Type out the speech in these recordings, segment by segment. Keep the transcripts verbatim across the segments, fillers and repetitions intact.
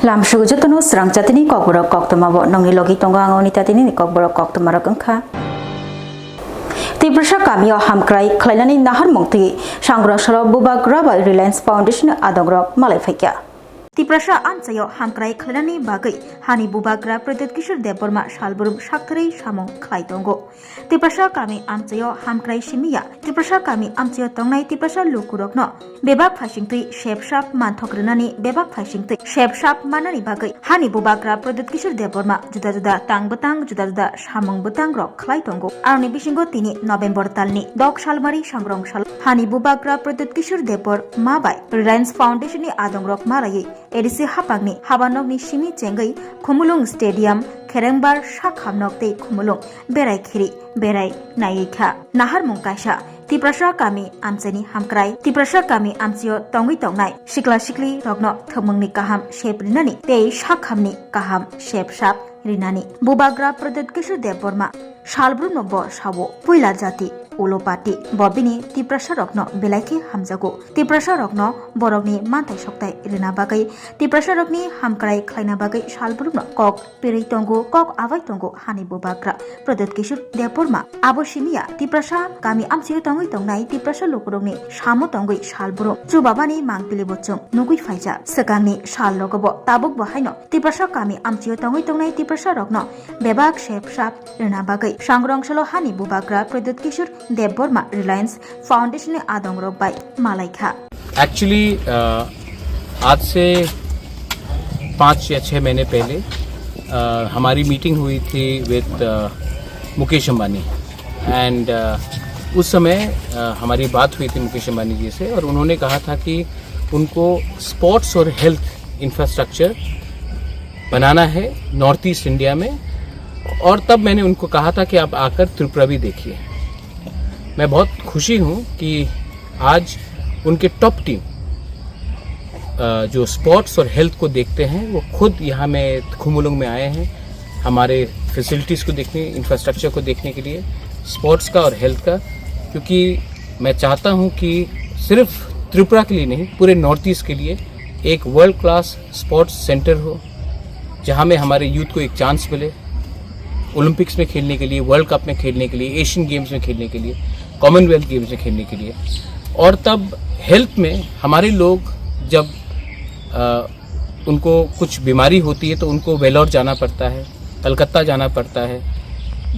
Lamsugo jotono srang jatini kokborok koktwma bo nongni logi tongo ang oni tatini kokborok koktwma rok wngkha. Tiprasa kamio hamkrai khlainani naharmung twi sangrong salo bubagra bai Reliance Foundation adongrok malai phaikha. Tiprasa amchaio hamkrai khlainani bagwi hani bubagra Pradyot Kishore Debbarma salbrum sakthari samung khlai tongo. Tiprasa kami amchaio hamkrai simiya, Tiprasa kami amchaio tongnai Tiprasa lukurokno bebak phaisingtwi sepsap manthok rwnani, bebak phaisingtwi sepsap manani bagwi hani bubagra Pradyot Kishore Debbarma juda juda tang bwtang, juda juda samung bwtang rok khlai tongo. Aroni bisingo tini November talni dok salmari sangrong salo hani bubagra Pradyot Kishore Debbarma bai Reliance Foundation ni adongrok malaiwi A D C hapangni habanokni simi chengwi Khumulwng Stadium, Kherengbar sakhamnok tei Khumulwng berai khiri berai naiwi kha. Naharmung kaisa, Tiprasa kami amchaini hamkrai, Tiprasa kami amchaio tongwi tongnai sikla sikli rokno thwngmungni kaham sep rinani tei sakhamni kaham sep sap rinani. Bubagra Pradyot Kishore Debbarma salbrumno bo sao, puila jati ulo party, bo bini Tiprasa rokno belai khe hamjago. Tiprasa rokno borokni manthai sokthai rina bagwi, Tiprasa rokni hamkrai khlaina bagwi salbrumno kok pirwi tongo, kok abai tongo hani bubagra Pradyot Kishore Debbarma. Abo simiya Tiprasa kami amchaio tongwi tongnai Tiprasa lukurokni samo tongwi salbrum chubabani mangpili bo chwng nugwi phaijak. Swkangni sal rogo bo tabuk bo haino Tiprasa kami amchaio tongwi tongnai Tiprasa rokno bebak sepsap rwna bagwi sangrong salo hani bubagra Pradyot Kishore Debbarma Reliance Foundation ni adongrok bai malai kha. Actually आज से पाँच या छः महीने पहले अ, हमारी मीटिंग हुई थी विद मुकेश अंबानी एंड उस समय अ, हमारी बात हुई थी मुकेश अंबानी जी से और उन्होंने कहा था कि उनको स्पोर्ट्स और हेल्थ इंफ्रास्ट्रक्चर बनाना है नॉर्थ ईस्ट इंडिया में। और तब मैंने उनको कहा था कि आप आकर त्रिपुरा भी देखिए। मैं बहुत खुशी हूँ कि आज उनके टॉप टीम अ, जो स्पोर्ट्स और हेल्थ को देखते हैं, वो खुद यहाँ में खुमुलुंग में आए हैं हमारे फैसिलिटीज़ को देखने, इंफ्रास्ट्रक्चर को देखने के लिए, स्पोर्ट्स का और हेल्थ का, क्योंकि मैं चाहता हूँ कि सिर्फ त्रिपुरा के लिए नहीं, पूरे नॉर्थ ईस्ट के लिए एक वर्ल्ड क्लास स्पोर्ट्स सेंटर हो, जहाँ में हमारे यूथ को एक चांस मिले ओलंपिक्स में खेलने के लिए, वर्ल्ड कप में खेलने के लिए, एशियन गेम्स में खेलने के लिए, कॉमनवेल्थ गेम्स में खेलने के लिए। और तब हेल्थ में हमारे लोग जब अ, उनको कुछ बीमारी होती है तो उनको वेलोर जाना पड़ता है, कलकत्ता जाना पड़ता है,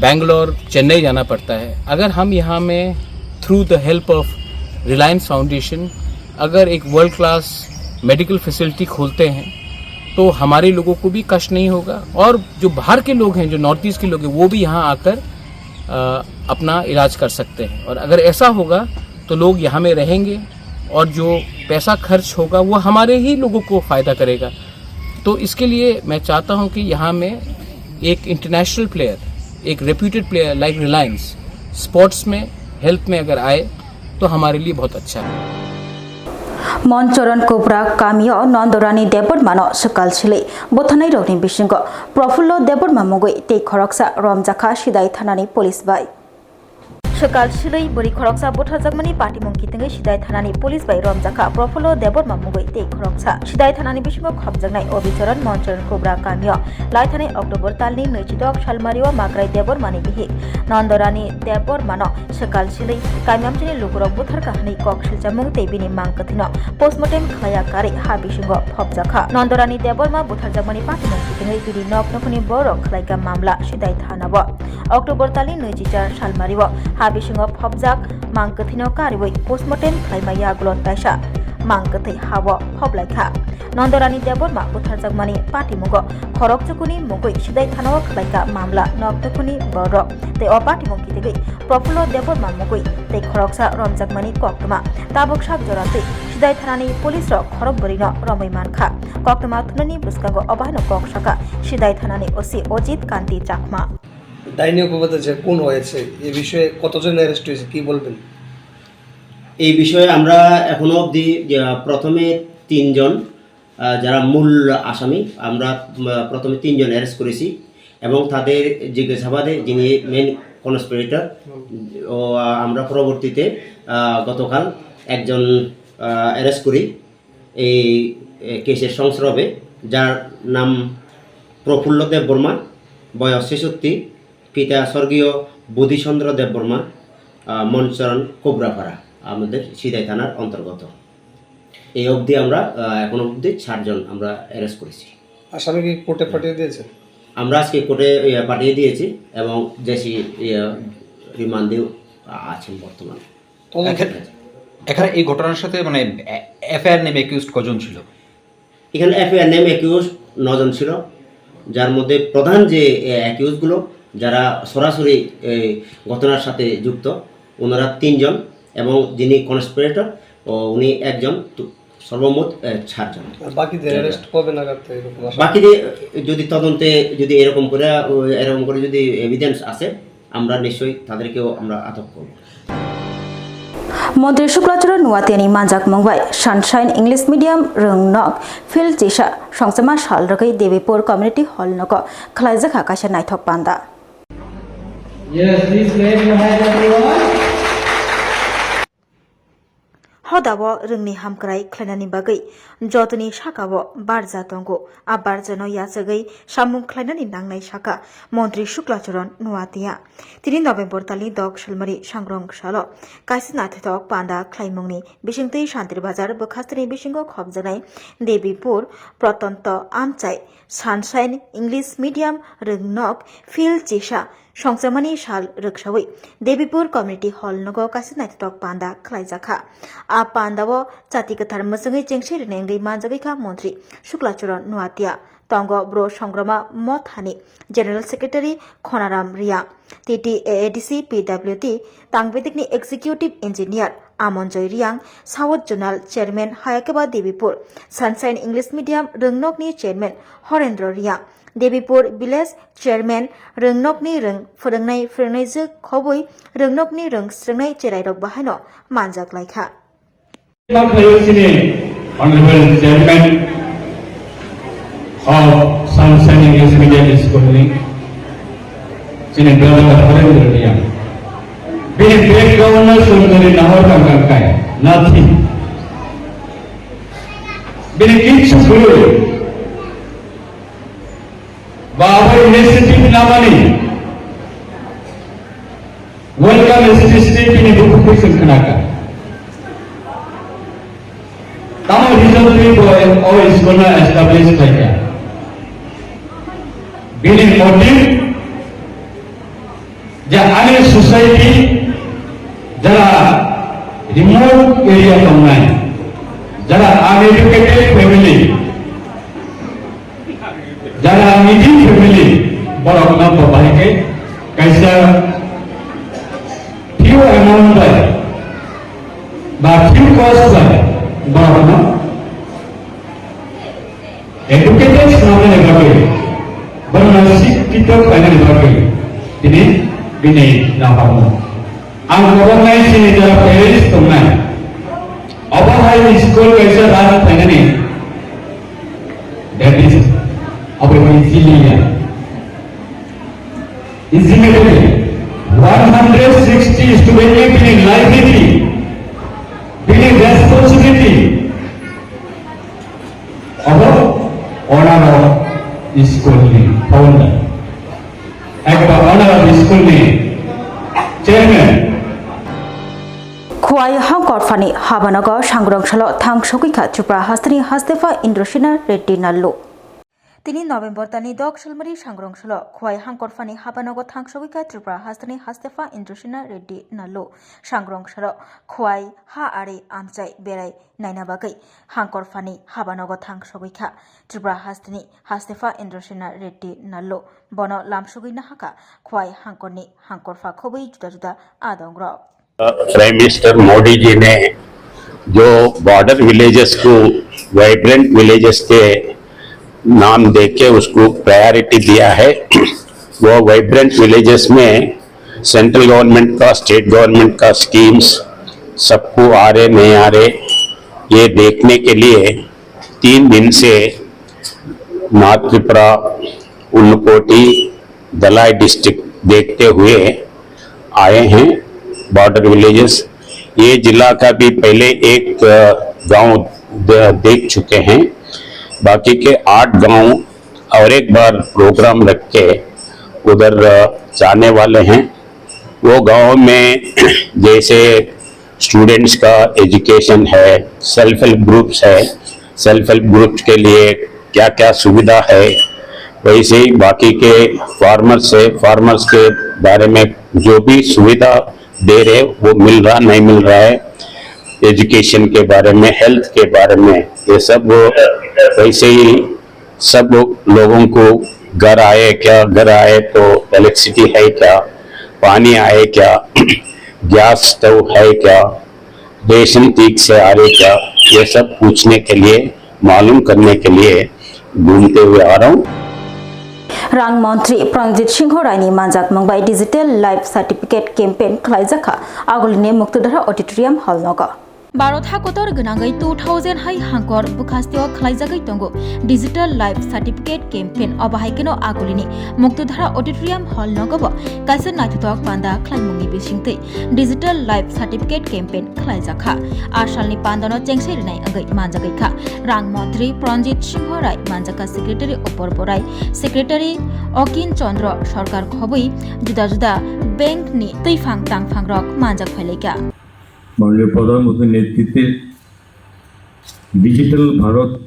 बैंगलोर, चेन्नई जाना पड़ता है। अगर हम यहाँ में through the help of Reliance Foundation अगर एक वर्ल्ड क्लास मेडिकल फैसिलिटी खोलते हैं तो हमारे लोगों को भी कष्ट नहीं होगा और जो बाहर के लोग हैं, जो नॉर्थ ईस्ट के लोग हैं, वो भी यहाँ आकर अ, अपना इलाज कर सकते हैं। और अगर ऐसा होगा तो लोग यहाँ में रहेंगे और जो पैसा खर्च होगा वो हमारे ही लोगों को फ़ायदा करेगा। तो इसके लिए मैं चाहता हूँ कि यहाँ में एक इंटरनेशनल प्लेयर, एक रेप्यूटेड प्लेयर लाइक रिलायंस स्पोर्ट्स में, हेल्थ में अगर आए तो हमारे लिए बहुत अच्छा है। Mon Choron Kubra kamio Nondorani Debbarmano swkal silwi butharnairokni bisingo Profullo Debbarma mungwi tei khoroksa romjakha Sidai thanani police bai. Swkal silwi bwrwi khoroksa butharjakmani patimung kitwngwi Sidai thanani police bai romjakha Profullo Debbarma mungwi tei khoroksa. Sidai thanani bisingo khopjaknai Obichoron Monchoron Kubra kamio laithani October talni nwichidok salmario Makrai Debbarmani bihik Nondorani Debbarmano swkal silwi kami amchaini lukurok butharkha hwnwi kok silchamung tei bini mang kwthwino postmortem khlaiya karwi ha bisingo phopjakha. Nondorani Debbarma butharjakmani patimung kitwngwi bini nok nukhungni borok khlaikha mamla Sidai thanao. October talni nwichichar salmario ha bisingo phopjak mang kwthwino karwi postmortem khlaima yagulo taisa mang kwthwi hao phoplaikha. Nondorani Debbarma butharjakmani patimungo khorokchukuni mungwi Sidai thanao khlaikha mamla nok nukhungni borok tei o patimung kitwgwi Profullo Debbarma mungwi tei khoroksa romjakmani koktwma. Tabuk sak jora twi Sidai thanani police rok khorok bwrwino romwi mankha. Koktwma thunani bwskango obo haino kok sakha Sidai thanani O C Ojit Kanti Chakma. ডাইনি অপবাদে যে খুন হয়েছে এ বিষয়ে কতজন অ্যারেস্ট হয়েছে কি বলবেন? এই বিষয়ে আমরা এখনো অবধি আহ, প্রথমে তিনজন আহ, যারা মূল আসামি আমরা আহ, প্রথমে তিনজন অ্যারেস্ট করেছি এবং তাদের জিজ্ঞাসাবাদে যিনি মেন কনস্পিরেটর ও আহ, আমরা পরবর্তীতে আহ, গতকাল একজন অ্যারেস্ট করি এই এ, কেসের সংস্রবে। যার নাম প্রফুল্ল দেববর্মা, বয়স ছেষট্টি, পিতা স্বর্গীয় বোধিচন্দ্র দেববর্মা, আহ, মনচরণ কোবরাপাড়া, আমাদের সিদাই থানার অন্তর্গত। এই অবধি আমরা, আহ, এখন অবধি চারজন আমরা অ্যারেস্ট করেছি। আসামিকে কোর্টে পাঠিয়ে দিয়েছেন? আমরা আজকে কোর্টে, ইয়ে, পাঠিয়ে দিয়েছি এবং জেসি, ইয়ে, রিমান্ডেও আছেন বর্তমানে। তদন্ত এখানে, এখানে এই ঘটনার সাথে মানে এ-, এফআইআর নেমে অ্যাকিউজড কজন ছিল? এখানে এফআইআর নেম অ্যাকিউজ নজন ছিল, যার মধ্যে প্রধান যে, এ, অ্যাকিউজগুলো, যারা সরাসরি এই ঘটনার সাথে যুক্ত, ওনারা তিনজন, এবং যিনি কনস্পিরেটর, ও, উনি একজন, তো সর্বমোট, এ, চারজন। আর বাকিদের অ্যারেস্ট কবে নাগাদ এরকম আশা? বাকিদের যদি তদন্তে যদি এরকম করে, ও, এরকম করে যদি এভিডেন্স আসে, আমরা নিশ্চয়ই তাদেরকেও আমরা আটক করব। Montri Shukla Charan Noatiani manjakmung bai Sunshine English Medium rwngnok field chisa songchama sal rwgwi Debipur Community Hall nogo khwlaijakha kaisa naithok panda. Yes, please clap your hands, everyone. Hodao rwngni hamkrai khlainani bagwi jotoni sakao barja tongo. A barjano yachagwi samung khlainani nangnai sakha Montri Shukla Charan Noatia. Tini November talni dok salmari sangrong salo kaisa naithothok panda khlaimungni bisingtwi Shantir Bazar bwkhastini bisingo khopjaknai Debipur Protonto Amchai Sunshine English Medium rwngnok field chisa songchamani sal rwksawi Debipur Community Hall nogo kaisa naithothok panda khlaijakha. A pandao chati kwthar mwchwngwi chengse rwna wngwi manjagwi kha Montri Shukla Charan Noatia, tongo bro Songrama Mothani General Secretary Khonaram Riang, T T A A D C P W T Tangbedikni Executive Engineer Amonjoy Riang, South Zonal Chairman Hayakeba Debipur Sunshine English Medium rwngnokni Chairman Horendro Riang, Debipur Village Chairman rwngnokni rwng phwrwngnai phwrwngnaijwk khobwi rwngnokni rwng swrwngnai cherairok bahaino manjak laikha. Bakhayo chini Honorable Chairman of Sunshine English Medium School ni chini brother Horendra Riang. Bini background no sorkari nahor kang kang kai, nothing. Bini kichu bwrwi ba abo initiative namani welcome speech tei bini bukhuk twi chwng khnakha. Tamo reason twi bo o school no establish khlaikha? Bini motive je ani society jara remote area tongnai, jara uneducated family, jara needy family, borok no bo bahai khe kaisa few amount bai ba few cost bai borok no educated khlainani bagwi, borokno sikkhito khlainani bagwi tini bini naharmung. Ang kwbangma chini jora parents tongnai, obo hai school kaisa run khlainani, that is, obo easily ya. Easily one hundred sixty student ni bini livelihood, bini responsibility, Obo owner of school ni founder. Ekbar owner of school ni chairman. Khowai Hangkorphani habanogo sangrong salo thang sogwi kha Tripura hasteni Hastepha Indrasena Reddy Nallu. Tini November talni dok salmari sangrong salo Khowai Hangkorphani habanogo thang sogwi kha Tripura hasteni Hastepha Indrasena Reddy Nallu. Sangrong salo Khowai ha ari amchai berai naina bagwi Hangkorphani habanogo thang sogwi kha Tripura hasteni Hastepha Indrasena Reddy Nallu. Bono lamsogwi nahakha Khowai Hangkorni Hangkorpha khobwi juda juda adongrok. Prime minister Modi ji ने जो border villages को vibrant villages के नाम देके उसको priority दिया है, वो वाइब्रेंट विलेजेस में सेंट्रल गवर्नमेंट का, स्टेट गवर्नमेंट का स्कीम्स सबको आ रहे, नहीं आ रहे, ये देखने के लिए तीन दिन से नॉर्थ त्रिपुरा, उनकोटी, धलाई डिस्ट्रिक्ट देखते हुए आए हैं, बॉर्डर विलेजेस। ये जिला का भी पहले एक, अ, गांव द-, देख चुके हैं, बाकी के आठ गांव और एक बार प्रोग्राम रख के उधर, अ, जाने वाले हैं। वो गांव में जैसे स्टूडेंट्स का एजुकेशन है, सेल्फ हेल्प ग्रुप्स है, सेल्फ हेल्प ग्रुप्स के लिए क्या-क्या सुविधा है, वैसे ही बाकी के फार्मर्स है, फार्मर्स के बारे में जो भी सुविधा दे रहे, वो मिल रहा, नहीं मिल रहा है, एजुकेशन के बारे में, हेल्थ के बारे में, ये सब वो वैसे ही सब लोगों को घर आए क्या, घर आए तो इलेक्ट्रिसिटी है क्या, पानी आए क्या, गैस स्टोव है क्या, रेशन ठीक से आ रहे क्या, ये सब पूछने के लिए, मालूम करने के लिए घूमते हुए आ रहा हूँ। Rang montri Pranjit Singho Raini manjak mung bai Digital Life Certificate Campaign khlaijak kha, agulini Muktudhara Auditorium Hall nogo. Bharat hakotor gwnangwi two thousand hai hangkor bwkhasteo khwlaijagwi tongo Digital Life Certificate Campaign, obo hai kheno agulini Muktudhara Auditorium Hall nogobo kaisa naithothok panda khlaimungni bisingtwi Digital Life Certificate Campaign khlaijakha. A salni pandano chengsai rwnai wngwi manjagwi kha. Rang montri Pranjit Singho Rai manjakha, Secretary Upor Borai, Secretary Okin Chandra Sarkar khobwi juda juda bank ni twiphang tangphang rok manjak phailaikha. মাননীয় প্রধানমন্ত্রীর নেতৃত্বে ডিজিটাল ভারত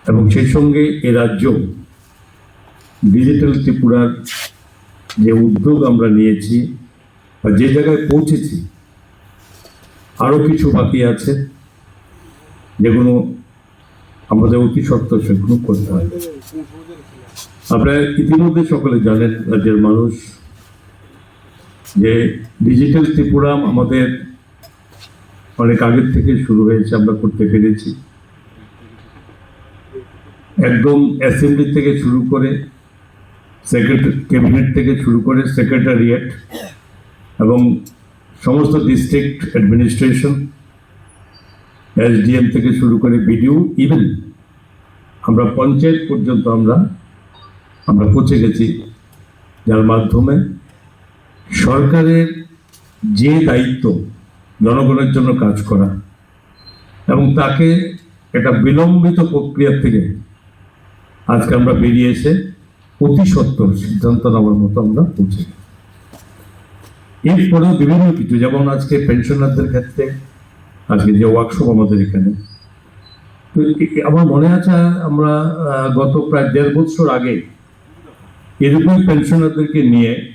এবং সেই সঙ্গে এ রাজ্য ডিজিটাল ত্রিপুরার যে উদ্যোগ আমরা নিয়েছি বা যে জায়গায় পৌঁছেছি, আরও কিছু বাকি আছে, যেগুলো আমাদের অতি সত্বর সেগুলো করতে হবে। আপনারা ইতিমধ্যে সকলে জানেন, রাজ্যের মানুষ, যে ডিজিটাল ত্রিপুরা আমাদের অনেক আগের থেকে শুরু হয়েছে, আমরা করতে পেরেছি। একদম অ্যাসেম্বলি থেকে শুরু করে সেক্রেটারি, ক্যাবিনেট থেকে শুরু করে সেক্রেটারিয়েট এবং সমস্ত ডিস্ট্রিক্ট অ্যাডমিনিস্ট্রেশন, এসডিএম থেকে শুরু করে বিডিও, ইভেন আমরা পঞ্চায়েত পর্যন্ত আমরা, আমরা পৌঁছে গেছি, যার মাধ্যমে সরকারের যে দায়িত্ব জনগণের জন্য কাজ করা এবং তাকে একটা বিলম্বিত প্রক্রিয়া থেকে আজকে আমরা বেরিয়ে এসে অতি সত্বর সিদ্ধান্ত নেওয়ার মতো আমরা পৌঁছে গেছি। এরপরেও বিভিন্ন কিছু, যেমন আজকে পেনশনারদের ক্ষেত্রে আজকে যে ওয়ার্কশপ আমাদের এখানে, তো এ-, এ-, আমার মনে আছে আমরা, আহ, গত প্রায় দেড় বছর আগে এরকম পেনশনারদেরকে নিয়ে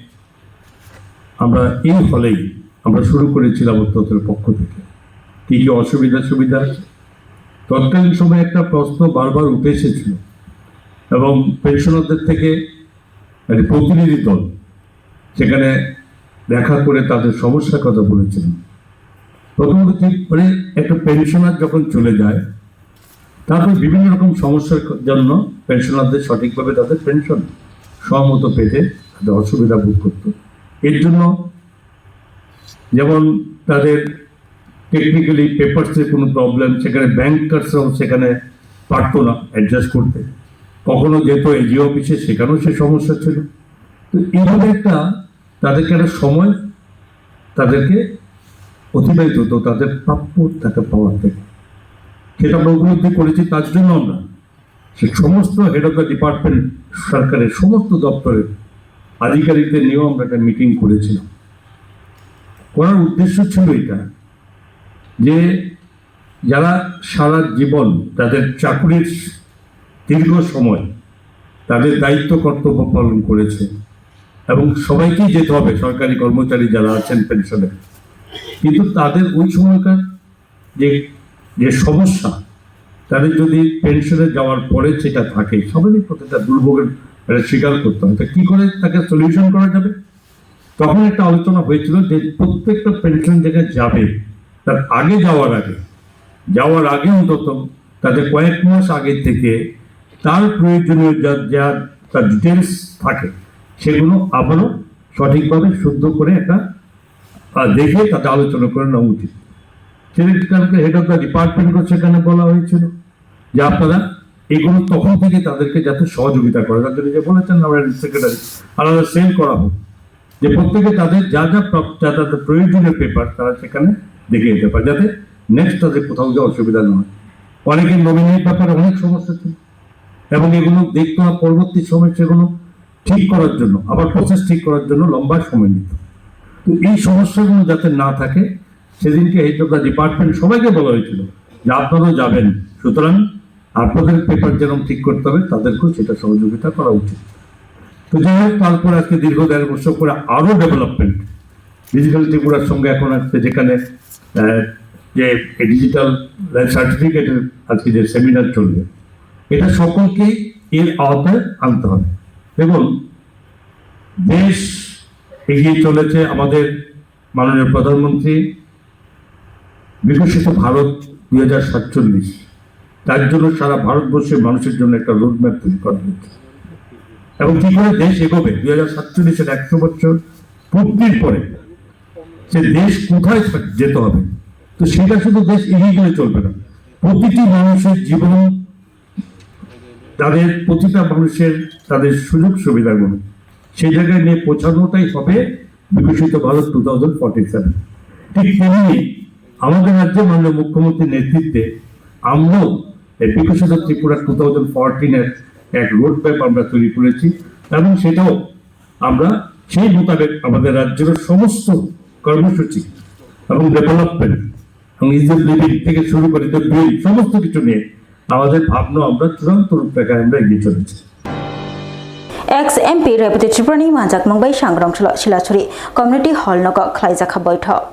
আমরা এই হলেই আমরা শুরু করেছিলাম অত্র দপ্তরের পক্ষ থেকে। কী কী অসুবিধা সুবিধা আছে? তৎকালীন সময়ে একটা প্রশ্ন বারবার উঠে এসেছিল এবং পেনশনারদের থেকে একটা প্রতিনিধি দল সেখানে দেখা করে তাদের সমস্যার কথা বলেছিলেন। প্রথমত কি, মানে, একটা পেনশনার যখন চলে যায়, তারপর বিভিন্ন রকম সমস্যার জন্য পেনশনারদের সঠিকভাবে তাদের পেনশন সময় মতো পেতে তাদের অসুবিধা বোধ করত। এর জন্য যেমন তাদের টেকনিক্যালি পেপারসের কোনো প্রবলেম, সেখানে ব্যাংকার্সরাও সেখানে পারতো না অ্যাডজাস্ট করতে। কখনো যেত এজিও অফিসে, সেখানেও সে সমস্যা ছিল। তো এইভাবে একটা তাদেরকে একটা সময় তাদেরকে অতিবাহিত হতো তাদের প্রাপ্য টাকা পাওয়ার থেকে। সেটা আমরা উপলব্ধি করেছি, তার জন্য আমরা সে সমস্ত হেড অফ দ্য ডিপার্টমেন্ট, সরকারের সমস্ত দপ্তরের আধিকারিকদের নিয়েও আমরা একটা মিটিং করেছিলাম। করার উদ্দেশ্য ছিল এটা যে যারা সারা জীবন তাদের চাকুরির দীর্ঘ সময় তাদের দায়িত্ব কর্তব্য পালন করেছে এবং সবাইকেই যেতে হবে, সরকারি কর্মচারী যারা আছেন পেনশনে, কিন্তু তাদের ওই সময়কার যে, যে সমস্যা, তাদের যদি পেনশনে যাওয়ার পরে যেটা থাকে, স্বাভাবিক প্রত্যেকটা দুর্ভোগের একটা স্বীকার করতে হয়। তা কি করে তাকে সলিউশন করা যাবে? তখন একটা আলোচনা হয়েছিল যে প্রত্যেকটা পেনশন যেখানে যাবে, তার আগে যাওয়ার আগে, যাওয়ার আগে অন্তত তাদের কয়েক মাস আগে থেকে তার প্রয়োজনীয় যা, যা তার ডিটেলস থাকে, সেগুলো আবারও সঠিকভাবে শুদ্ধ করে একটা, আহ, দেখে তাতে আলোচনা করে নেওয়া উচিত। সেটা কালকে হেড অফ দ্য ডিপার্টমেন্টও সেখানে বলা হয়েছিল যে আপনারা এগুলো তখন থেকে তাদেরকে যাতে সহযোগিতা করে, তাদের যে বলেছেন আমরা সেক্রেটারি, আলাদা সেল করা হোক, যে প্রত্যেকে তাদের যা যা প্রাপ-, যা তাদের প্রয়োজনীয় পেপার তারা সেখানে দেখে নিতে পারে, যাতে নেক্সট তাদের কোথাও যে অসুবিধা না হয়। অনেকের নমিনির ব্যাপারে অনেক সমস্যা ছিল এবং এগুলো দেখতে হয় পরবর্তী সময় সেগুলো ঠিক করার জন্য, আবার প্রসেস ঠিক করার জন্য লম্বা সময় নিত। তো এই সমস্যাগুলো যাতে না থাকে, সেদিনকে এইচআর ডিপার্টমেন্ট সবাইকে বলা হয়েছিল যে আপনারাও যাবেন, সুতরাং আপনাদের পেপার যেরকম ঠিক করতে হবে, তাদেরকেও সেটা সহযোগিতা করা উচিত। তো যাই হোক, তারপর আজকে দীর্ঘ দেড় বছর পরে আরও ডেভেলপমেন্ট, ডিজিটাল ত্রিপুরার সঙ্গে এখন আজকে যেখানে আহ, যে ডিজিটাল লাইফ সার্টিফিকেটের আজকে যে সেমিনার চলবে, এটা সকলকেই এর আওতায় আনতে হবে। এবং দেশ এগিয়ে চলেছে, আমাদের মাননীয় প্রধানমন্ত্রী বিকশিত ভারত দুই হাজার সাতচল্লিশ, তার জন্য সারা ভারতবর্ষের মানুষের জন্য একটা রোডম্যাপ তৈরি করা হয়েছে। এবং কি করে দেশ এগোবে দুই হাজার সাতচল্লিশের একশো বছর পূর্তির পরে, যে দেশ কোথায় থাক-, যেতে হবে, তো সেটা শুধু দেশ এগিয়ে গেলে চলবে না। প্রতিটি মানুষের জীবন, তাদের প্রতিটা মানুষের তাদের সুযোগ সুবিধাগুলো সেই জায়গায় নিয়ে পৌঁছানোটাই হবে বিকশিত Bharat two thousand forty seven. ঠিক তেমনি আমাদের রাজ্যে মাননীয় মুখ্যমন্ত্রীর নেতৃত্বে আমরাও এই বিকশিত ত্রিপুরা টু থাউজেন্ড ফোরটিনের এক রোডম্যাপ আমরা তৈরি করেছি এবং সেটাও আমরা সেই মোতাবেক আমাদের রাজ্যের সমস্ত কর্মসূচি এবং ডেভেলপমেন্ট এবং ইজ অফ লিভিং থেকে শুরু করে যে বিল, সমস্ত কিছু নিয়ে আমাদের ভাবনা আমরা চূড়ান্ত রূপরেখায় আমরা এগিয়ে চলেছি। Ex M P Rebati Tripurani manjakmung bai sangrong silo Silachuri Community Hall nogo khlaijakha boithok.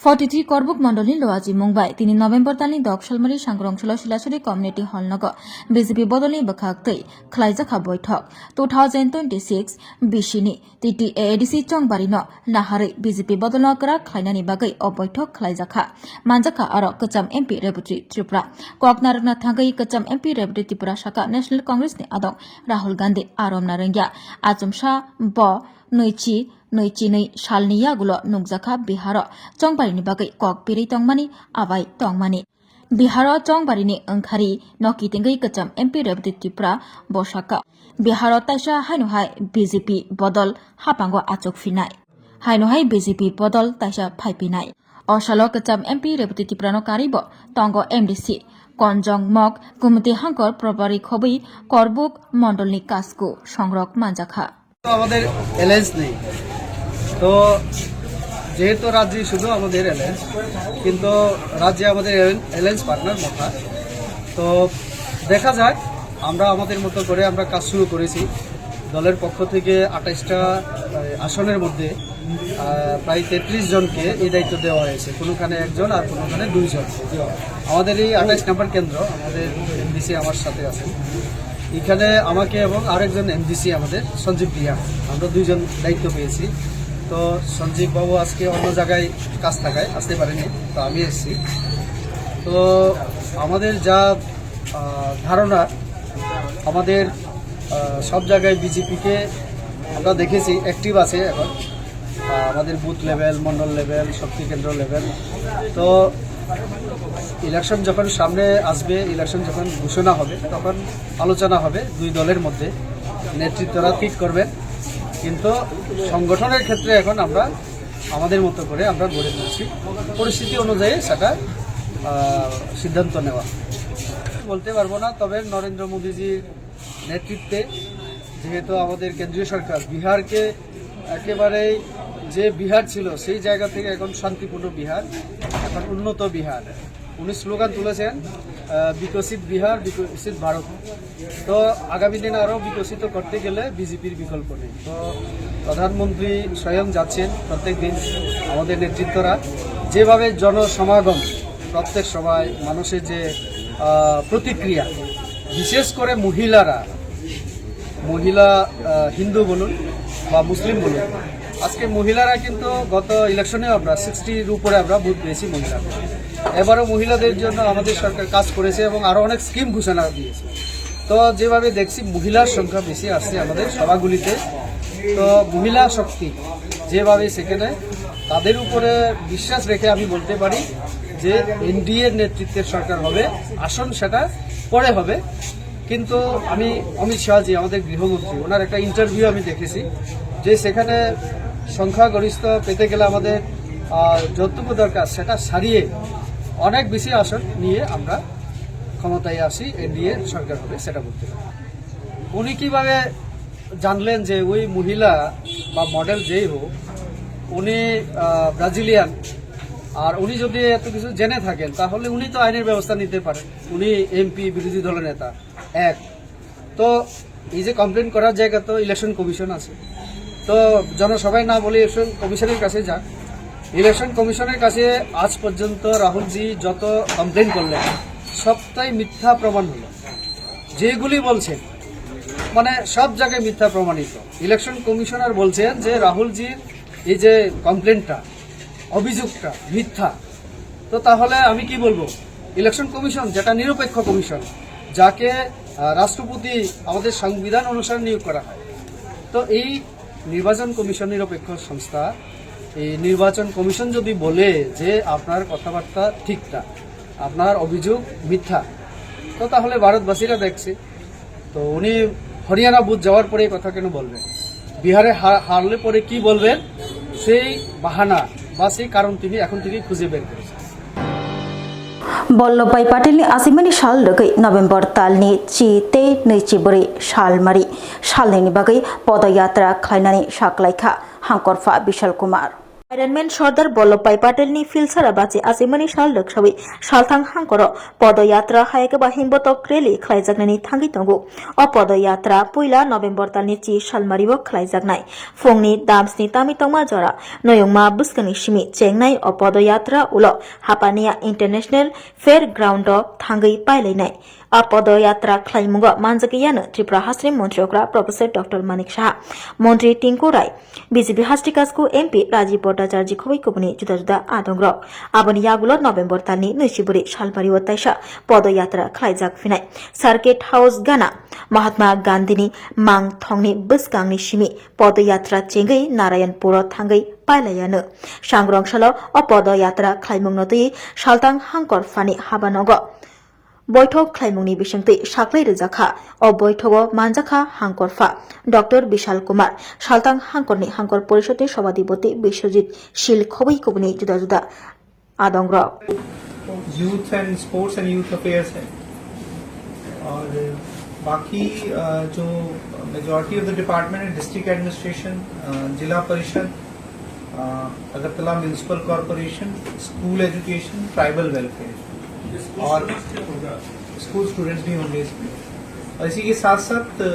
Forty three Korbuk Mondolni Loaji Mungbai tini November talni dok salmari sangrong silo Silachuri Community Hall nogo B J P bodolni bwkhak twi khlaijakha boithok. Two thousand twenty six B C ni T T A A D C chongbarino naharwi B J P bodolno kwrak khlainani bagwi o boithok khlaijakha. Manjakha aro kwcham M P Rebati Tripura. Kok narwkna thangwi kwcham M P Rebati Tripura saka National Congress ni adong Rahul Gandhi aromna rwngya. Achomsa bo nwichi nwichi nwi salni yagulo nukjakha Biharo chongbarini bagwi kok birwi tongmani abai tongmani. Biharo chongbarini wngkhari no kitingwi kwcham M P Rebati Tripura bo saka, Biharo taisa haino hai B J P bodol hapango achuk phinai. Haino hai B J P bodol taisa phai phinai. O salo kwcham M P Rebati Tripurano karwi bo tongo M D C Konjong Mok, Kumti Hangkor, Probari Khobwi, Korbuk Mondolni Kasku songrok manjakha. তো আমাদের অ্যালায়েন্স নেই। তো যেহেতু রাজ্যে শুধু আমাদের অ্যালায়েন্স, কিন্তু রাজ্যে আমাদের অ্যালায়েন্স পার্টনার মথা। তো দেখা যাক, আমরা আমাদের মতো করে আমরা কাজ শুরু করেছি। দলের পক্ষ থেকে আঠাশটা আসনের মধ্যে আহ, প্রায় তেত্রিশ জনকে এই দায়িত্ব দেওয়া হয়েছে, কোনোখানে একজন আর কোনোখানে দুইজন। আমাদের এই আঠাশ নম্বর কেন্দ্র, আমাদের এমডিসি আমার সাথে আছেন, এখানে আমাকে এবং আরেকজন এমডিসি আমাদের সঞ্জীব রিয়া, আমরা দুইজন দায়িত্ব পেয়েছি। তো সঞ্জীব বাবু আজকে অন্য জায়গায় কাজ থাকায় আসতে পারেনি, তো আমি এসেছি। তো আমাদের যা আহ, ধারণা, আমাদের আহ, সব জায়গায় বিজেপিকে আমরা দেখেছি অ্যাক্টিভ আছে এখন। আহ, আমাদের বুথ লেভেল, মণ্ডল লেভেল, শক্তি কেন্দ্র লেভেল। তো ইলেকশন যখন সামনে আসবে, ইলেকশন যখন ঘোষণা হবে, তখন আলোচনা হবে দুই দলের মধ্যে, নেতৃত্বরা ঠিক করবেন। কিন্তু সংগঠনের ক্ষেত্রে এখন আমরা আমাদের মতো করে আমরা গড়ে তুলছি, পরিস্থিতি অনুযায়ী সেটা আহ, সিদ্ধান্ত নেওয়া। বলতে পারবো না, তবে নরেন্দ্র মোদীজির নেতৃত্বে যেহেতু আমাদের কেন্দ্রীয় সরকার বিহারকে একেবারেই, যে বিহার ছিল সেই জায়গা থেকে এখন শান্তিপূর্ণ বিহার, এখন উন্নত বিহার। উনি স্লোগান তুলেছেন, আহ, "বিকশিত বিহার, বিকশিত ভারত।" তো আগামী দিন আরও বিকশিত করতে গেলে বিজেপির বিকল্প নেই। তো প্রধানমন্ত্রী স্বয়ং যাচ্ছেন প্রত্যেক দিন আমাদের নেতৃত্বরা, যেভাবে জনসমাগম, প্রত্যেক সভায় মানুষের যে আহ, প্রতিক্রিয়া, বিশেষ করে মহিলারা, মহিলা আহ, হিন্দু বলুন বা মুসলিম বলুন, আজকে মহিলারা কিন্তু গত ইলেকশনেও আমরা সিক্সটির উপরে আমরা ভোট পেয়েছি মহিলাদের। এবারও মহিলাদের জন্য আমাদের সরকার কাজ করেছে এবং আরও অনেক স্কিম ঘোষণা দিয়েছে। তো যেভাবে দেখছি মহিলার সংখ্যা বেশি আসছে আমাদের সভাগুলিতে, তো মহিলা শক্তি যেভাবে সেখানে তাদের উপরে বিশ্বাস রেখে আমি বলতে পারি যে এনডিএর নেতৃত্বের সরকার হবে, আসন সেটা পরে হবে। কিন্তু আমি অমিত শাহজি, আমাদের গৃহমন্ত্রী, ওনার একটা ইন্টারভিউ আমি দেখেছি যে সেখানে সংখ্যাগরিষ্ঠ পেতে গেলে আমাদের আহ, যতটুকু দরকার সেটা সারিয়ে অনেক বেশি আসন নিয়ে আমরা ক্ষমতায় আসি, এনডিএ সরকার হবে, সেটা বলতে পারি। উনি কিভাবে জানলেন যে ওই মহিলা বা মডেল যেই হোক, উনি, আহ, ব্রাজিলিয়ান, আর উনি যদি এত কিছু জেনে থাকেন, তাহলে উনি তো আইনের ব্যবস্থা নিতে পারেন। উনি এমপি, বিরোধী দলের নেতা, এক। তো এই যে কমপ্লেন করার জায়গা তো ইলেকশন কমিশন আছে, তো জনসভায় না বলে ইলেকশন কমিশনের কাছে যাক। ইলেকশন কমিশনের কাছে আজ পর্যন্ত রাহুলজি যত কমপ্লেন করলেন, সবটাই মিথ্যা প্রমাণ হলো। যেগুলি বলছেন, মানে, সব জায়গায় মিথ্যা প্রমাণিত। ইলেকশন কমিশনার বলছেন যে রাহুলজির এই যে কমপ্লেনটা, অভিযোগটা মিথ্যা। তো তাহলে আমি কি বলবো? ইলেকশন কমিশন যেটা নিরপেক্ষ কমিশন, যাকে, আহ, রাষ্ট্রপতি আমাদের সংবিধান অনুসারে নিয়োগ করা হয়, তো এই নির্বাচন কমিশন নিরপেক্ষ সংস্থা। এই নির্বাচন কমিশন যদি বলে যে আপনার কথাবার্তা ঠিক না, আপনার অভিযোগ মিথ্যা, তো তাহলে ভারতবাসীরা দেখছে। তো উনি হরিয়ানা বুথ যাওয়ার পরে এই কথা কেন বলবেন? বিহারে হা-, হারলে পরে কি বলবেন? সেই বাহানা বা সেই কারণ তিনি এখন থেকেই খুঁজে বের করেছেন। Ballabhbhai Patelni achimani sal rwgwi November talni chi tei nwi chibrwi salmari salnwini bagwi podayatra khlainani saklaikha Hangkorpha Bishal Kumar. Ironman Sardar Ballabhbhai Patelni Philsara bachi achimani sal rwksawi salthang hangkoro podayatra hai khe ba himbotok rally khlaijaknani thangwi tongo. O podayatra puila November talni chi salmario khlaijaknai. Phungni damsni tami tongma jora noyongma bwskangni simi chengnai o podayatra ulo Hapania International Fair Ground o thangwi pailainai. A podayatra khlaimungo manjakiyano Tripura hasteni montri okra Professor Doctor Manik Saha, montri Tinku Rai, B J P hasteni kasku M P Rajiv Bhattacharya khobwi kubuni juda juda adongrok. Aboni yagulo November talni nwi chibrwi salmario taisa podayatra khlaijak phinai. Circuit House gana Mahatma Gandhini mangthongni bwskangni simi podayatra chengwi Narayanpuro thangwi pailayano. Sangrong salo o podayatra khlaimungno twi salthang Hangkorphani habanogo boithok khlaimungni bisingtwi saklai rwjakha. O boithogo manjakha Hangkorpha Doctor Bishal Kumar, salthang Hangkorni Hangkor Porishodni Sobhadipoti Biswajit Sil khobwi kubuni juda juda adongrok. Youth and sports and youth affairs है। और बाकी, अ, जो majority of the department है, district administration, अ, जिला परिषद, अ, Agartala municipal corporation, school education, tribal welfare और school students भी होंगे इसमें। और इसी के साथ साथ, अ,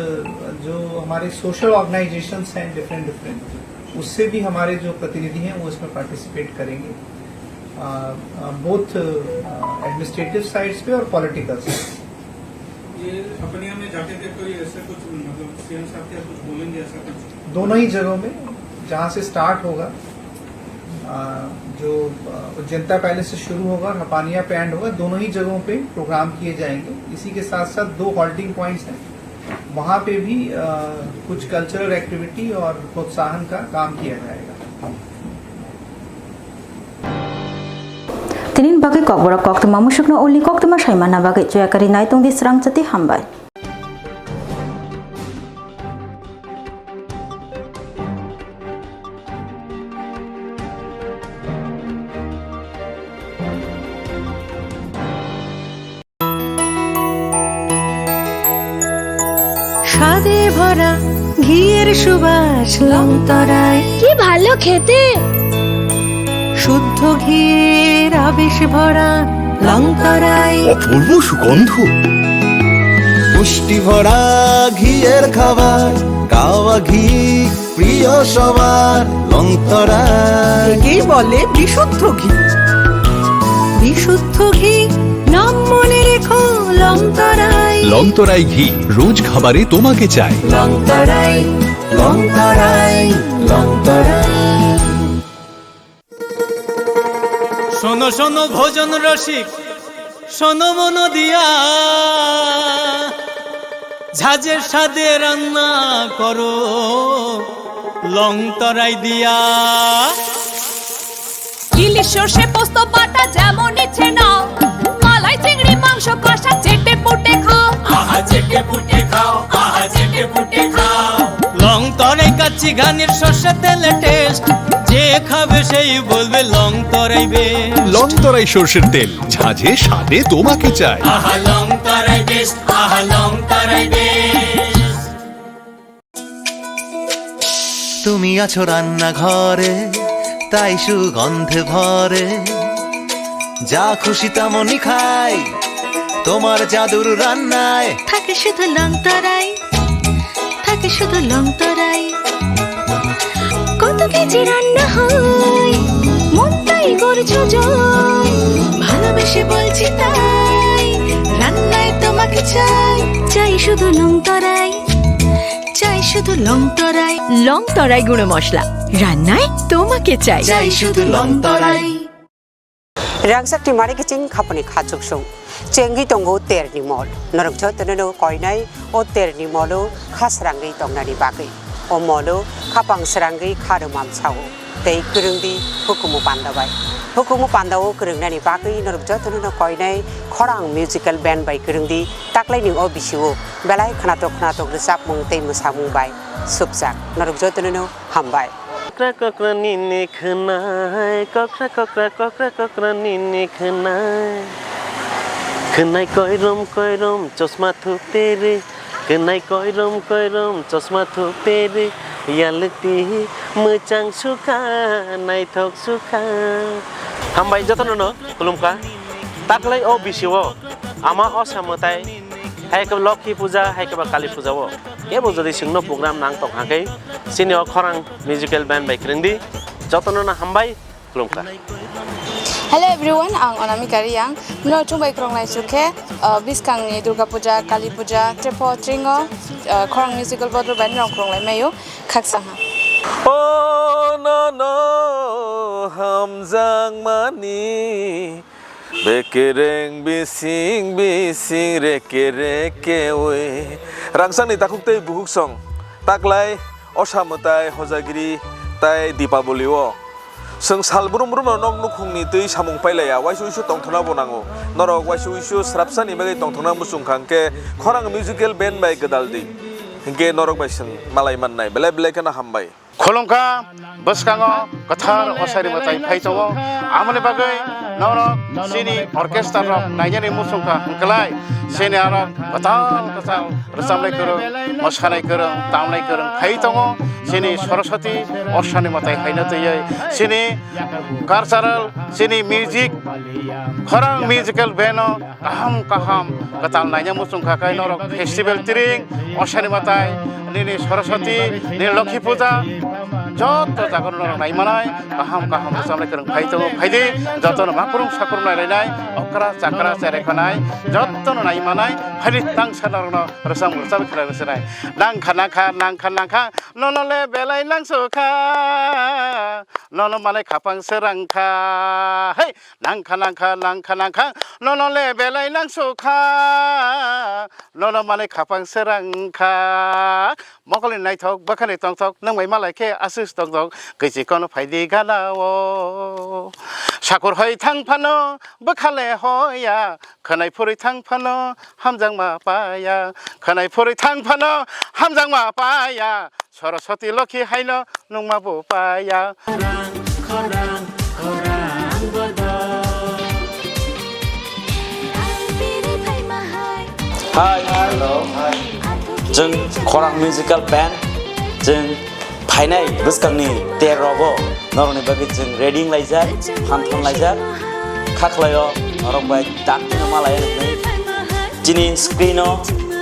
जो हमारे सोशल ऑर्गेनाइजेशंस हैं डिफरेंट डिफरेंट, उससे भी हमारे जो प्रतिनिधि हैं वो इसमें पार्टिसिपेट करेंगे, बोथ एडमिनिस्ट्रेटिव साइड्स पे और पॉलिटिकल साइड्स। ये अपनिया में जाके के कोई ऐसे कुछ, मतलब, सीएम साहब क्या कुछ बोलेंगे, ऐसा कुछ? दोनों ही जगहों में, जहाँ से स्टार्ट होगा, अ, जो, अ, जनता पैलेस से शुरू होगा और हपानिया पे एंड होगा, दोनों ही जगहों पे प्रोग्राम किए जाएंगे। इसी के साथ साथ दो हॉल्टिंग पॉइंट्स हैं, वहाँ पे भी, अ, कुछ कल्चरल एक्टिविटी और प्रोत्साहन का काम किया जाएगा। Tinin bagwi kokborok koktwma musukno ulni koktwma saimanna bagwi choyakari nai tongdi srang chati hambai. স্বাদে ভরা ঘিয়ের সুবাস লংতরায়। কি ভালো খেতে! শুদ্ধ ঘিয়ের আবেশ ভরা লংতরায়। অপূর্ব সুগন্ধ। পুষ্টি ভরা ঘিয়ের খাবার, কাওয়া ঘি প্রিয় সবার লংতরায়। একেই বলে বিশুদ্ধ ঘি। বিশুদ্ধ ঘি, নাম মনে রেখো লংতরায়। লংতরায় ঘি, রোজ খাবারে তোমাকে চাই। লংতরায়, লংতরায়, লংতরায়। শোনো শোনো ভোজন রসিক, শোনো মন দিয়া, ঝাঁঝের স্বাদে রান্না করো লং তরাই দিয়া। ইলিশ সর্ষে পোস্ত বাটা যেমন ইচ্ছে নাও, মালাই চিংড়ি মাংস কষা চেটে পুটে খাও। আহা চেটে পুটে খাও, আহা চেটে পুটে খাও। লং তরাই কাচ্চি ঘানির সর্ষে তেলে টেস্ট, যে খাবে সেই বলবে লং তরাই বেশ। লং তরাই সর্ষের তেল, ঝাঁঝে স্বাদে তোমাকে চাই। আহা লং তরাই বেশ, আহা লং তরাই বেশ। তুমি আছো রান্নাঘরে, তাই সুগন্ধে ভরে। যা খুশি তেমনই খাই, তোমার জাদুর রান্নায়। থাকে শুধু লং তরাই, থাকে শুধু লং তরাই। কত কেজি রান্না হয়, মনটাই করছো জয়। ভালোবেসে বলছি তাই, রান্নায় তোমাকে চাই। চাই শুধু লং তরাই, চাই শুধু লং তরাই। লং তরাই গুঁড়ো মশলা, রান্নায় তোমাকে চাই। চাই শুধু লং তরাই। Rangchak ni mari kiching khapani kha chuksung. Chengwi tongo terni mol. Norok jotono no koinai o terni molo kha srangwi tongnani bagwi. O molo khapang srangwi kha rwmam sao. Tei kwrwngdi hukumu panda bai. Hukumu panda o kwrwngnani bagwi norok jotono no koinai khorang musical band bai kwrwngdi taklaini o bisio belai khnatok khnatok rwchapmung tei mwsamung bai supjak. Norok jotono no hambai. Kokra kokra nini khwnai, kokra kokra kokra kokra nini khwnai. Khwnai koirom koirom chosma thupere, khwnai koirom koirom chosma thupere, yalti mwchang sukha, naithok sukha. Hambai jotono no khulumkha. Taklai o bisio ama osa mwtai, hai khe Lokhi puja, hai khe ba Kali puja o. Kebo jodi chwngno program nang tong hakhe, chini o khorang musical band bai kwrwngdi, jotono no hambai, khulumkha. Hello everyone, ang Onamika Riyang. Norok chwng bai kwrwngnai chukhe, uh, bwskangni Durga Puja, Kali Puja, Trepo, Tringo, uh, khorang musical bodol bai norok kwrwnglai maio, khaksa ha. O nono hamjakmani, bekereng bising bising reke reke oi. Rangsakni takhuk tei bukhuk song, taklai osa mwtai hojagiri tai Dipaboli o. Chwng sal brum brum no nok nukhungni twi samung pailaiya, waisa uisu tongthokna bo nango. Norok waisa uisu srapsani bagwi tongthokna muchung kha hwnkhe khorang musical band bai gwdal di. Hwnkhe norok bai chwng malai mannai. Belai belai kheno hambai. Khulumkha, bwskango kwthar osari mwtai phai tongo. Amoni bagwi norok chini orchestra rok nainani muchungkha hwnkhlai chini aro kwtal kwtal rwchapnai kwrwng, mwsanai kwrwng, tamnai kwrwng phai tongo. Chini Saraswati osani mwtai haino twiwi chini cultural, chini music, khorang musical band o kaham kaham kwtal naina muchung kha khe norok festival tring, osani mwtai, nini Saraswati, nini Lokhi puja, joto jaga norok nai manai, kaham kaham rwchapnai kwrwng phai tongo, phaidi, jotono makrung sakrung nai lainai, okra chakra cherai khanai, jotono nai manai, phaidi tangsa norokno rwchap rwchap khlai rwchapnai. Nangkha nangkha nangkha nangkha, nono le belai nangsukha, nono malai khapang srangkha, hei! Nangkha nangkha nangkha nangkha, nono le belai nangsukha, nono manwi khapang srangkha. Mokolni naithok bwkhani tongthok, nwng bai malai khe aswk tongthok, kwchwi kono phaidi gana o. Sakur hoi thang phano bwkha le hoya, khwnai phurwi thang phano hamjakma paya, khwnai phurwi thang phano hamjakma paya. Saraswati Lokhi haino nungma bo paya. Hi, hello. Chwng Khorang Musical Band, chwng phainai bwskangni ter rogo norokni bagwi chwng ready wnglaijak, phan thon laijak, kha khlaio norok bai dakti no malai rwgwi. Chini screen o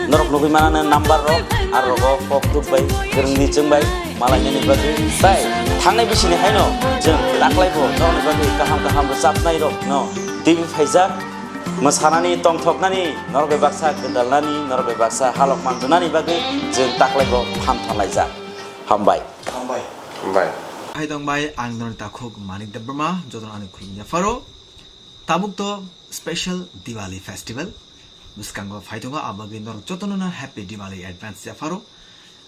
norok nugwi manani number rok, aro rogo kok tuk bai, kwrwngni chwng bai malainani bagwi. Tai thangnai bisini haino chwng taklai bo norokni bagwi kaham kaham rwchapnai rok no twiwi phaijak. Mwsanani, tongthoknani, norok bai baksa gwdalnani, norok bai baksa halok manjwnani bagwi chwng taklai bo phan thon laijak. Hambai. Hambai. Hambai. Hai tong bai, ang norok takhuk Manik Debbarma, jotono ani khulumya pharo. Tabuk to special Diwali festival bwskango phai tongo, abagwi norok jotono no happy Diwali advance ya pharo.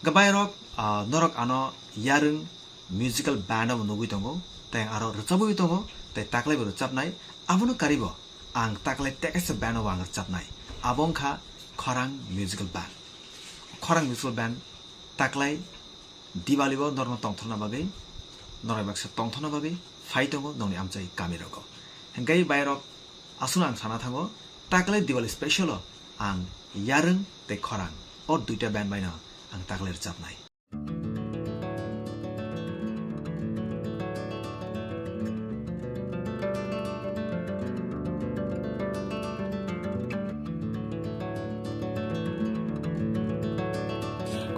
Gabai rok, ah, norok ano yarwng musical band bo nugwi tongo, tei aro rwchabwi tongo, tei taklai bo rwchabnai, abono karibo ang taklai tekesa band bo ang rwchabnai, abo wngkha Khorang Musical Band. Khorang Musical Band taklai Diwali o norokno tongthokna bagwi Norok baksa tongthokna bagwi phai tongo nokni amchai kamirogo. Hwnkhe bairok aswkno ang sana thango, takle Diwali special o ang yarwng tei khorang o duita band baino ang takle rwchapnai.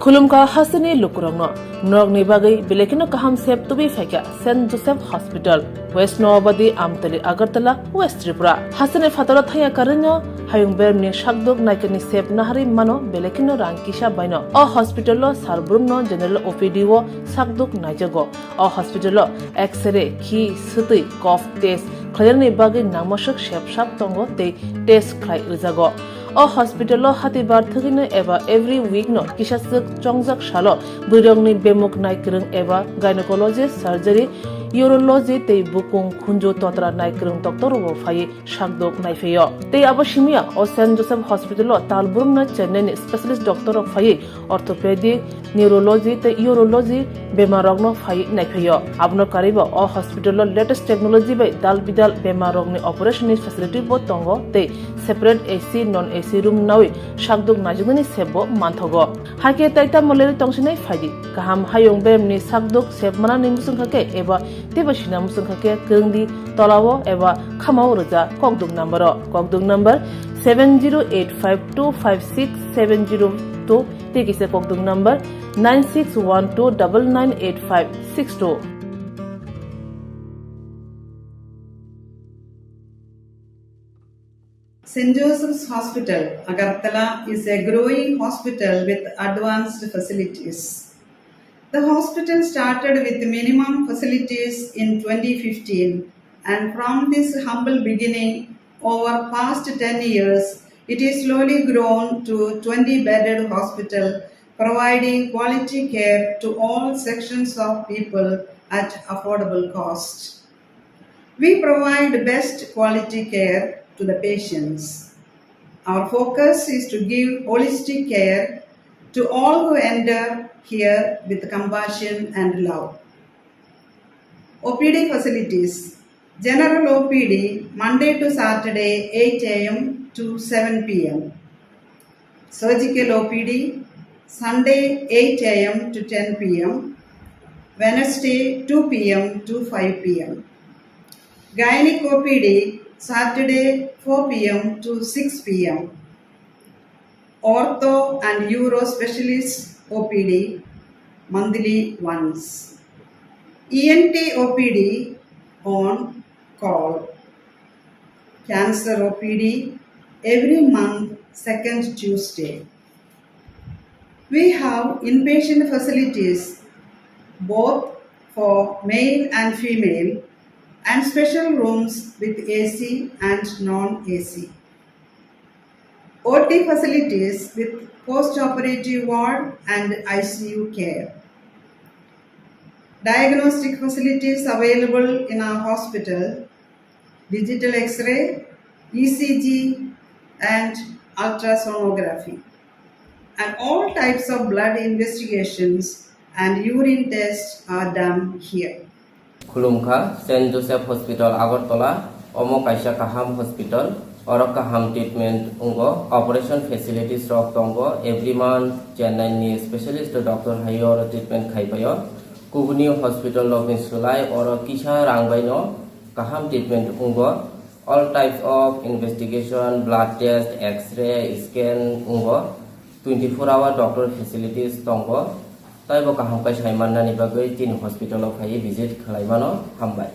Khulumkha hasteni lukurokno, norokni bagwi belai kheno kaham sep tubui phaikha Saint Joseph Hospital, West Noabadi, Amtali, Agartala, West Tripura. Hasteni phataro thangya karwino hayung beremni sakduk naikani sep naharwi mano belai kheno rang kisa baino. O hospital o sal brumno general O P D o sakduk naijago. O hospital o X-ray, khi, swtwi, cough test khlainani bagwi nangmaswk sep sap tongo tei test khlai rwjago. O hospital o hatibar thwgwino eba every week no kisaswk chongjak salo bwrwirokni bemuk naikwrwng eba gynecologist, surgery, urology tei bukung khunju totra naikwrwng doctor rokbo phaiwi sakduk naiphaio. Tei abo simiya o Saint Joseph Hospital o tal brumno Chennai ni specialist doctor rok phaiwi orthopedic, neurology tei urology bemar rokno phaiwi naiphaio. Abono karwibo o hospital o latest technology bai dal bidal bemar rokni operation ni facility bo tongo tei separate A C, non A C room nawi sakduk naijaknani sep bo manthogo. Hakhe tai tamo leri tongsinai phaidi. Kaham hayung beremni sakduk sep manani muchungkha khe eba teibo sina muchungkha khe kwrwngdi tolao eba khamao rwja kokduk number o. Kokduk number seven zero eight five two five six seven zero two tei kisa kokduk number nine six one two double nine eight five six two. Saint Joseph's Hospital, Agartala is a growing hospital with advanced facilities. The hospital started with minimum facilities in twenty fifteen, and from this humble beginning, over past ten years, it is slowly grown to twenty bedded hospital, providing quality care to all sections of people at affordable cost. We provide best quality care to the patients. Our focus is to give holistic care to all who enter here with compassion and love. O P D facilities. General O P D, Monday to Saturday, eight A M to seven P M. Surgical O P D, Sunday, eight A M to ten P M, Wednesday, two P M to five P M. Gynec O P D, Saturday, four P M to six P M. Ortho and Uro Specialist O P D, monthly once. E N T O P D on call. Cancer O P D every month, second Tuesday. We have inpatient facilities both for male and female and special rooms with A C and non-A C. O T facilities with post-operative ward and I C U care. Diagnostic facilities available in our hospital, digital X-ray, E C G, and ultrasonography. And all types of blood investigations and urine tests are done here. Khulumkha, Saint Joseph Hospital, Agartala. Omo kaisa kaham hospital. Oro kaham treatment wngo. Operation facilities rok tongo. Every month Chennai ni specialist doctor hai oro treatment khai paio. Kubuni hospital rokni sulai oro kisa rang baino kaham treatment wngo. All types of investigation, blood test, X-ray, scan wngo. Twenty-four hour doctor facilities tongo. Taibo kaham khe sai mannani bagwi chini hospital o phaiwi visit khlai mano. Hambai.